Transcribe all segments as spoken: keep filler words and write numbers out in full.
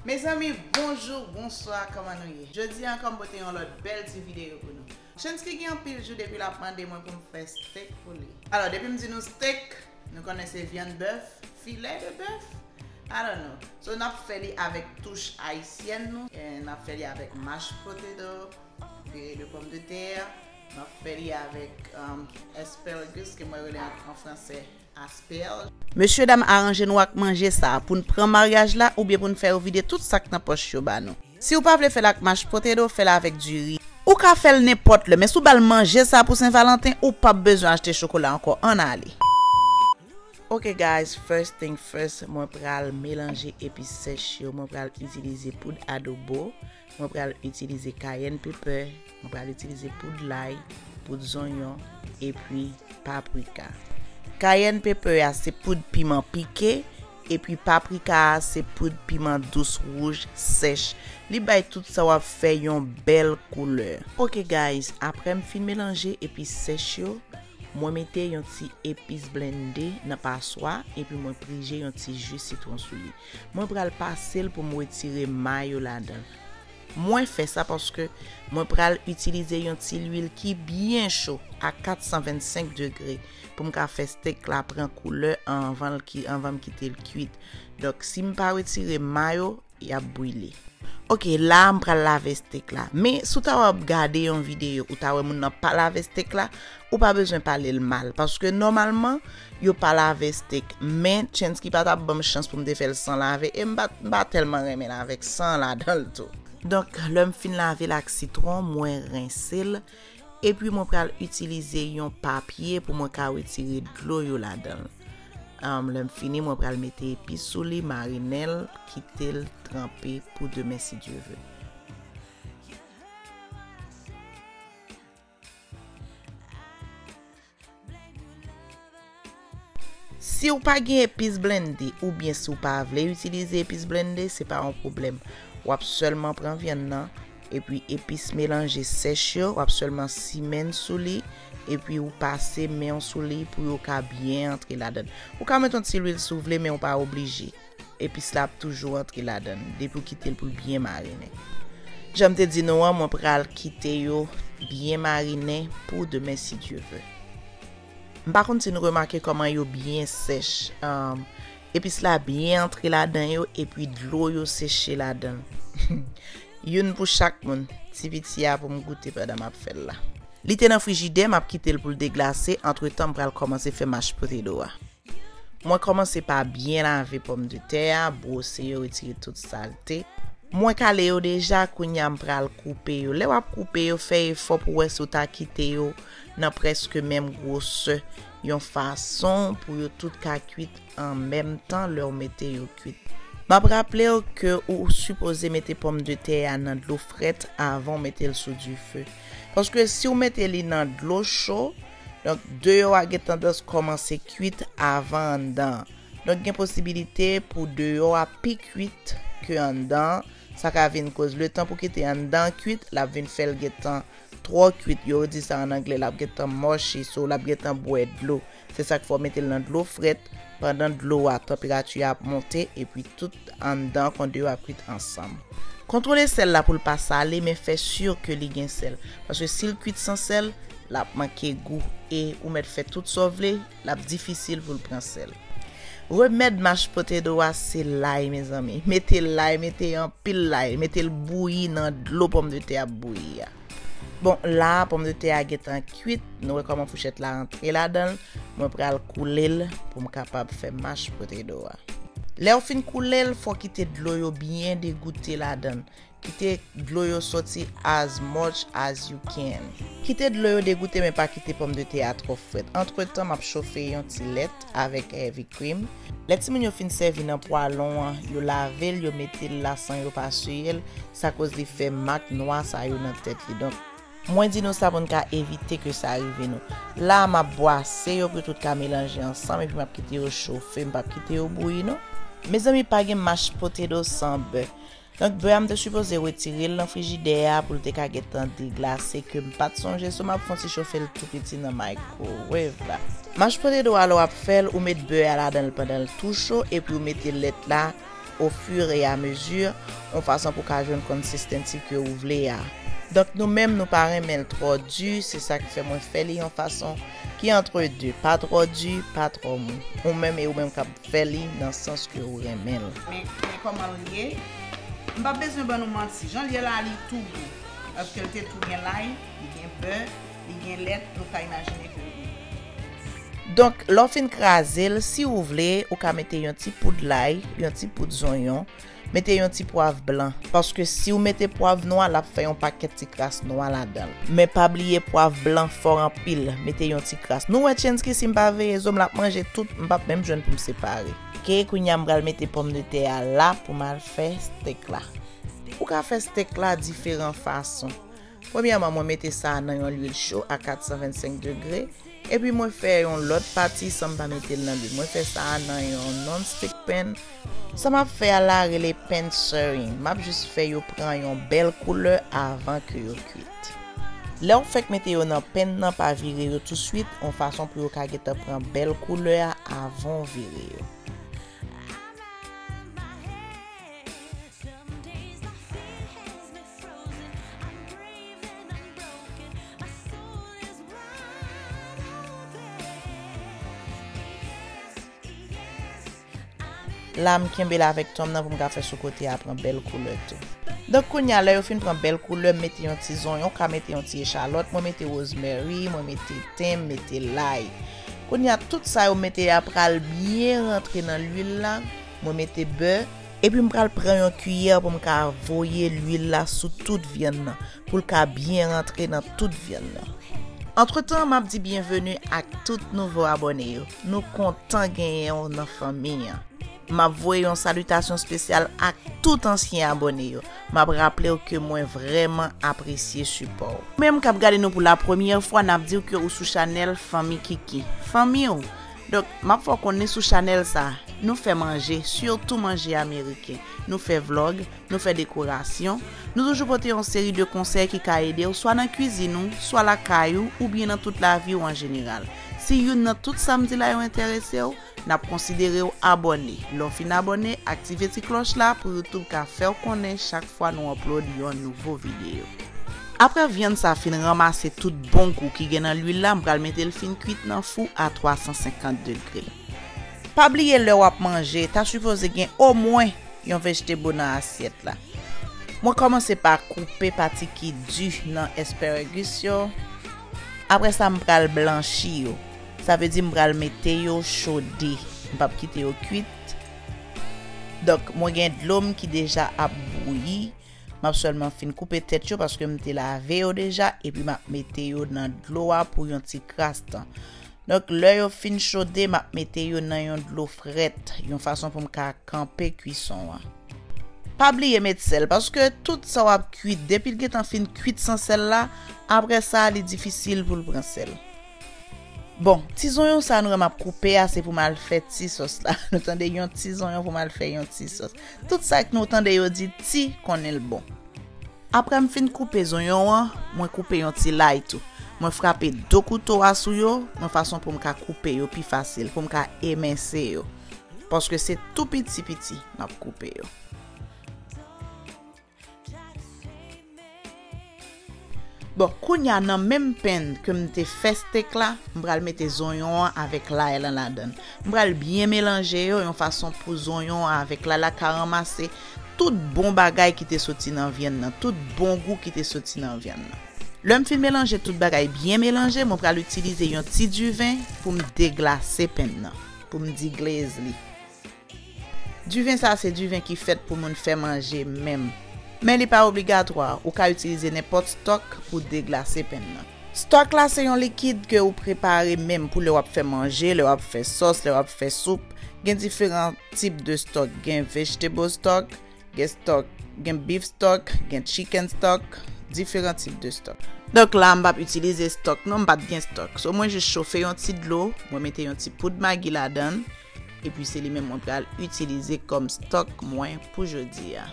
Mezanmi, bonjou, bonswa, kòman nou ye? Jodi a ankò m pote yon lòt bèl ti videyo pou nou. Chansky gen anpil jou depi l ap mande mwen pou m fè steak pou li. Alò, depi m di nou steak, nou konnen se vyann bèf, filet de bœuf. I don't know. So, n ap fè li avèk touch ayisyèn nou. E n ap fè li avèk mashed potato, pire de pòmdetè. N ap fè li avèk, um, asparagus, ke mwen rele an, an fransè asperge. Mesye dam, aranje nou ak manje sa a pou n pran maryaj la oubyen pou n fè yo vide tout sa k nan pòch yo ba nou. Si w pa vle fè l ak mashed potato, fè l avèk diri. Ou ka fè l nenpòt lè, men si w ba l manje sa a pou Sen Valanten, ou p ap bezwen achte chokola ankò. Ann ale. Ok guys, first thing first, mwen pral melanje epis sèch yo. Mwen pral itilize poud adobo, mwen pral itilize cayenne pepper, mwen pral itilize poud lay, poud zonyon, epi paprika. Cayenne pepper a se poud piman pike, epi paprika a se poud piman dous wouj sèch. Li bay tout sa w ap fè yon bèl koulè. Ok guys, apre m fin melanje epis sèch yo, mwen mete yon ti epis blende nan paswa, epi mwen prije yon ti ji sitwon sou li. Mwen pral pase l pou m retire may yo ladan l. Mwen fè sa paske mwen pral itilize yon ti lwil ki byen cho, a kat san vennsenk degre, pou m ka fè steak la pran koulè anvan l ki, anvan m kite l kwit. Donk, si m pa retire may yo, y ap brile. Ok, la a m pral lave steak la. Men, si w ta w ap gade yon videyo, ou ta wè moun nan pa lave steak la, ou pa bezwen pale l mal. Paske nòmalman, yo pa lave steak. Men, Chansky pa t ap ban m chans pou m te fè l san lave. E m pa, m pa tèlman renmen l avèk san ladan l tou. Donk, lè m fin lave l ak sitwon, mwen rense l. Epi mwen pral itilize yon papye pou mwen ka retire dlo yo ladan l. Am, lè m fini, mwen pral mete epis sou li, marinen l, kite l tranpe pou demen si Dye ve. Si w pa gen epis blende oubyen si w pa vle itilize epis blende, se pa yon pwoblèm. W ap sèlman pran vyann nan, epi epis melanje sèch yo, w ap sèlman simen sou li, epi w pase men w sou li pou yo ka byen antre ladan l. Ou ka met yon ti lwil si w vle, men w pa oblije. Epis la ap toujou antre ladan l, depi w kite l pou l byen marinen. Jan m te di nou an, mwen pral kite yo byen marinen pou demen si Dye ve. M pa konn si nou remake kòman yo byen sèch. Am, epis la byen antre ladan yo, epi dlo yo seche ladan l. Youn pou chak moun. Ti piti a pou m goute pandan m ap fè l la. Li te nan frijidè, m ap kite l pou l deglase. Antretan, m pral kòmanse fè mashed potato a. Mwen kòmanse pa byen lave pòmdetè a, bwose yo, retire tout salte. Mwen kale yo deja, kounye a m pral koupe yo. Lè w ap koupe yo, fè efò pou w wè si w ta kite yo nan prèske menm gwosè, yon fason pou yo tout ka kwit an menm tan lè w mete yo kwit. M ap raple w ke ou sipoze mete pòmdetè a nan dlo frèt avan w mete l sou dife. Paske si w mete li nan dlo cho, donk, deyò a gen tandans kòmanse kwit avan anndan an. Donk, gen posibilite pou deyò a pi kwit ke anndan an. Sa ka vin koz letan pou kite anndan an kwit, l ap vin fè l gentan twò kwit. Yo di sa an anglè, l ap gentan mushy, so l ap gentan bwè dlo. Se sa k fè w mete l nan dlo frèt pandan dlo a, tanperati a ap monte, epi tout anndan kon deyò a kwit ansanm. Kontwole sèl la pou l pa sale, men fè si ke li gen sèl. Paske si l kwit san sèl, l ap manke gou. E ou mèt fè tout sa w vle, l ap difisil pou l pran sèl. Remèd mashed potato a, se lay, mezanmi. Mete lay, mete anpil lay, mete l bouyi nan dlo pòmdetè ap bouyi a. Bon, la, pòmdetè a gentan kwit. Nou wè kòman fouchèt la rantre ladan l. Mwen pral koule l pou m kapab fè mashed potato a. Lè w fin koule l, fò w kite dlo yo byen degoute ladan l. Kite dlo yo soti as much as you can. Kite dlo yo degoute, men pa kite pòmdetè a twò frèt. Antretan, m ap chofe yon ti lèt avèk heavy cream. Lè timoun yo fin sèvi nan pwalon an, yo lave l, yo mete l la san yo pa siye l, sa koz li fè mak nwa sa yo nan tèt li. Donk, mwen di nou sa pou n ka evite ke sa rive nou. La, m ap bwase yo pou yo tout ka melanje ansanm, epi m ap kite yo chofe, m p ap kite yo bouyi non. Mezanmi, pa gen mashed potato san bè. Donk, bè a m te sipoze retire l nan frijidè a pou l te ka gentan deglase, ke m pa t sonje, so m ap fè yon ti chofe l tou piti nan microwave la. Mashed potato a, lè w ap fè l, ou met bè a ladan l pandan l tou cho, epi ou mete lèt la au fur et à mesure, yon fason pou ka jwenn consistency ke ou vle a. Donk nou menm nou pa renmen l twò di, se sa ki fè mwen fè li yon fason ki entre deux, pa twò di, pa twò mou. Ou menm e ou menm k ap fè li nan sans ke ou renmen l. Men, men kòman l ye? M p ap bezwen ban nou manti. Jan l ye la, li tou gou. Paske l te tou gen lay, li gen bè, li gen lèt, nou ka imajine ke l gou. Donk, lè w fin kraze l, si ou vle, ou ka mete yon ti poud lay, yon ti poud zonyon, mete yon ti pwav blan. Paske si w mete pwav nwa, l ap fè yon pakèt ti kras nwa ladan l. Men pa bliye pwav blan fò anpil, mete yon ti kras. Nou wè Chansky, si m pa veye zo m, l ap manje tout, m p ap menm jwenn pou m separe. Oke, kounye a m pral mete pòmdetè a la pou m al fè stèk la. Ou ka fè stèk la diferan fason. Premyèman, mwen mete sa nan yon lwil cho a kat san vennsenk degre, epi mwen fè yon lòt pati san m pa mete l nan lwil. Mwen fè sa nan yon non-stick pan. Sa m ap fè a la rele pan searing. M ap jis fè yo pran yon bèl koulè avan ke yo kwit. Lè w fèk mete yo nan pan nan, pa vire yo touswit, yon fason pou yo ka gentan pran bèl koulè a avan w vire yo. La, m kenbe l avèk tòm nan pou m ka fè sou kote a pran bèl koulè tou. Donk, kounye a, lè yo fin pran bèl koulè, m mete yon ti zonyon, ou ka mete yon ti echalòt, mwen mete rosemary, mwen mete ten, m mete lay. Kounye a, tout sa yo m mete a pral byen rantre nan lwil la, mwen mete bè, epi m pral pran yon kiyè pou m ka voye lwil la sou tout vyann nan, pou l ka byen rantre nan tout vyann nan. Antretan, m ap di byenveni ak tout nouvo abòne yo. Nou kontan genyen w nan fanmi an. M ap voye yon salitasyon espesyal ak tout ansyen abòne yo. M ap raple w ke mwen vrèman apresye sipò w. Ou menm k ap gade nou pou la premyè fwa, n ap di w ke ou sou chanèl Fanmi Kiki. Fanmi w. Donk, m ap fè w konnen sou chanèl sa, nou fè manje, sitou manje ameriken. Nou fè vlòg, nou fè dekorasyon. Nou toujou pote yon seri de konsèy ki ka ede w, swa nan kwizin ou, swa lakay ou, oubyen nan tout lavi w an jeneral. Si youn nan tout sa m di la yo enterese w, n ap konsidere w abòne. Lè w fin abòne, aktive ti klòch la pou YouTube ka fè w konnen chak fwa nou upload yon nouvo videyo. Apre vyann sa fin ranmase tout bon gou ki gen nan lwil la, m pral mete l fin kwit nan fou a twa san senkant degre. Pa bliye lè w ap manje, ta sipoze gen omwen yon vegetable nan asyèt la. Mwen kòmanse pa koupe pati ki di nan asparagus yo. Apre sa, m pral blanchi yo. Sa vle di m pral mete yo chode. M p ap kite yo kwit. Donk, mwen gen dlo m ki deja ap bouyi. M ap sèlman fin koupe tèt yo paske m te lave yo deja, epi m ap mete yo nan dlo a pou yon ti kras tan. Donk, lè yo fin chode, m ap mete yo nan yon dlo frèt, yon fason pou m ka kanpe kwison an. Pa bliye met sèl, paske tout sa w ap kwit, depi l gentan fin kwit san sèl la, apre sa, li difisil pou l pran sèl. Bon, ti zonyon sa nou wè m ap koupe a, se pou m al fè ti sòs la. Nou tande, yon ti zonyon pou m al fè yon ti sòs. Tout sa k nou tande yo di ti, konnen l bon. Apre m fin koupe zonyon an, mwen koupe yon ti lay tou. Mwen frape do kouto a sou yo, yon fason pou m ka koupe yo pi fasil, pou m ka emense yo. Paske se tou piti piti m ap koupe yo. Bon, kounye a nan menm pan ke m te fè stèk la, m pral mete zonyon an avèk lay lan ladan l. M pral byen melanje yo yon fason pou zonyon an avèk lay la ka ranmase tout bon bagay ki te soti nan vyann nan, tout bon gou ki te soti nan vyann nan. Lè m fin melanje tout bagay byen melanje, mwen pral itilize yon ti diven pou m deglase pan nan, pou m deglaze li. Diven sa se diven ki fèt pou moun fè manje menm. Men li pa obligatwa, ou ka itilize nenpòt stòk pou deglase pan nan. Stòk la se yon likid ke ou prepare menm pou lè w ap fè manje, lè w ap fè sòs, lè w ap fè soup. Gen diferan tip de stòk, gen vegetable stock, gen stòk, gen beef stock, gen chicken stock, diferan tip de stòk. Donk la, m p ap itilize stòk non, m pa t gen stòk. So, mwen jis chofe yon ti dlo, mwen mete yon ti poud magi ladan l, epi se li menm mwen pral itilize kòm stòk mwen pou jodi a.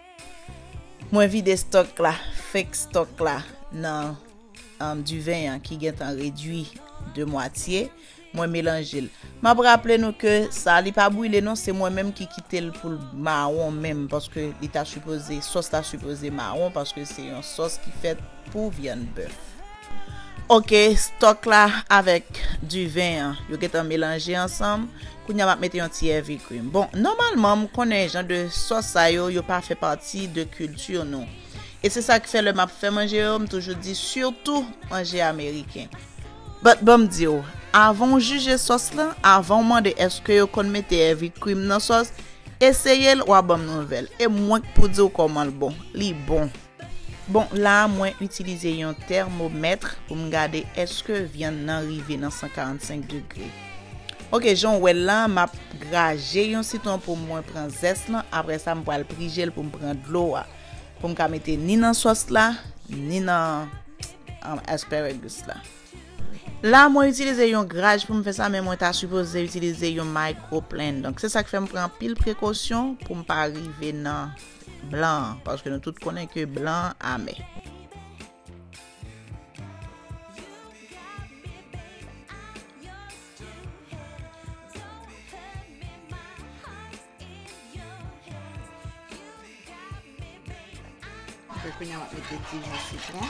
Mwen vide stòk la, fake stòk la, nan, um, diven an ki gentan redwi de mwatye. Mwen melanje l. M ap raple nou ke sa, li pa brile non, se mwen menm ki kite l pou l mawon menm, paske li ta sipoze, sòs la sipoze mawon, paske se yon sòs ki fèt pou vyann bèf. Ok, stòk la avèk diven an, yo gentan melanje ansanm. Kounye a m ap mete yon ti heavy cream. Bon, nòmalman, m konnen jan de sòs sa yo, yo pa fè pati de kilti nou. E se sa k fè lè m ap fè manje yo, m toujou di sitou manje ameriken. But ban m di w, avan w jije sòs lan, avan w mande èske yo konn mete heavy cream nan sòs, eseye l, w a ban m nouvèl. E mwen k pou di w kòman l bon. Li bon. Bon, la a, mwen itilize yon tèmomèt pou m gade èske vyann nan rive nan san karannsenk degre. Ok, jan w wè l la, m ap graje yon sitwon pou mwen pran zès lan. Apre sa, m pral prije l pou m pran dlo a. Pou m ka mete ni nan sòs la, ni nan, um, asparagus la. La, mwen itilize yon graj pou m fè sa, men mwen ta sipoze itilize yon microblend. Donk, se sa k fè m pran anpil prekosyon pou m pa rive nan blan an, paske nou tout konnen ke blan an amè. Apre kounye a, m ap mete ti ji sitwon.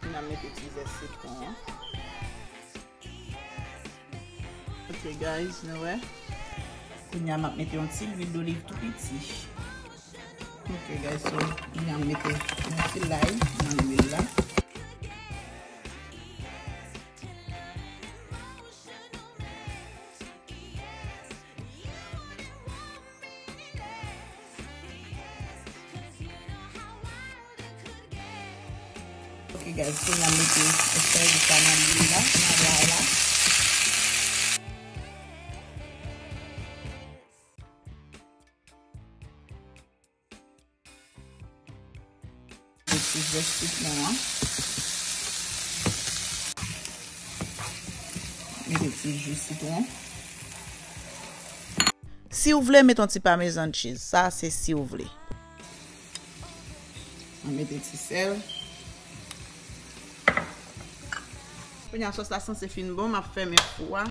Kounye a, m mete ti zès sitwon an. Ok, guys, nou wè. Kounye a, m ap mete yon ti lwil doliv tou piti. Ok, guys, so, kounye a, m mete yon ti lay nan lwil la. Ok, guys, kounye a m mete espè de sa nan lwil la, nan lay la. Mete ti zès sitwon an. Mete ti ji sitwon. Si w vle, mete yon ti parmesan cheese. Sa, se si w vle. Mwen mete ti sèl. Kounye a, sòs la sanse fin bon, m ap fèmen fou a.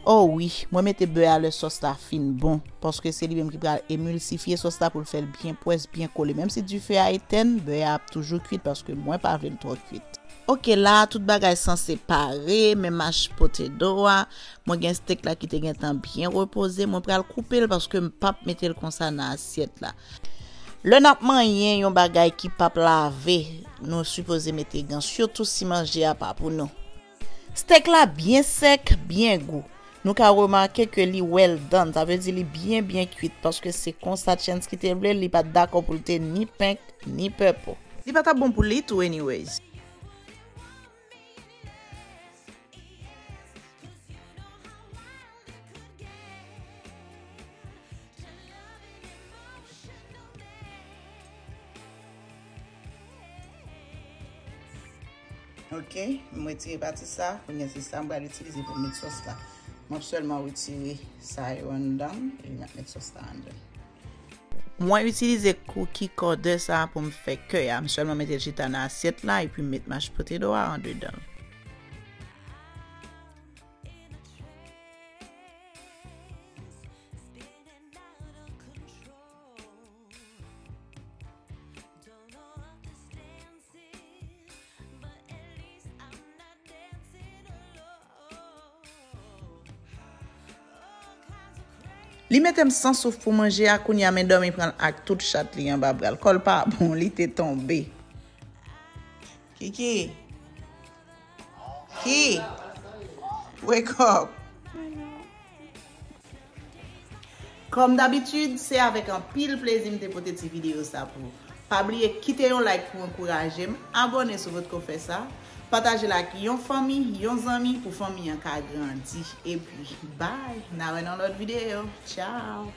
Oh wi, mwen mete bè a lè sòs la fin bon, paske se li menm ki pral emilsifye sòs la pou l fè l byen pwès, byen kole. Menm si dife a etèn, bè a ap toujou kwit paske mwen pa vle l twò kwit. Ok, la a tout bagay sanse pare, men mashed potato a, mwen gen steak la ki te gentan byen repoze, mwen pral koupe l paske m p ap mete l konsa nan asyèt la. Lè n ap manyen yon bagay ki p ap lave, nou sipoze mete gan, sitou si manje a pa pou nou. Steak la byen sèk, byen gou. Nou ka remake ke li well done, sa vle di li byen, byen kwit, paske se konsa Chance ki te vle l, li pa t dakò pou l te ni pink, ni purple. Li pa t ap bon pou li tou, anyways. Ok, m retire pati sa. Kounye a se sa m pral itilize pou m met sòs la. M ap sèlman retire sa yo anndan, epi m ap met sòs la anndan. Mwen itilize cookie cutter sa pou m fè kè a. M sèlman mete l chita nan asyèt la, epi m met mashed potato a andedan l. Li mete m san souf pou manje a, kounye a men dòmi pran l ak tout chat li anba bra l. Kò l pa bon, li te tonbe. Kiki. Ki? Wake up. Kòm dabitid, se avèk anpil plezi m te pote ti videyo sa pou ou. Pa bliye kite yon like pou ankouraje m, abòne si w potko fè sa, pataje l ak yon fanmi, yon zanmi pou fanmi an ka grandi. Epi, bye, n a wè nan lòt videyo. Tchao!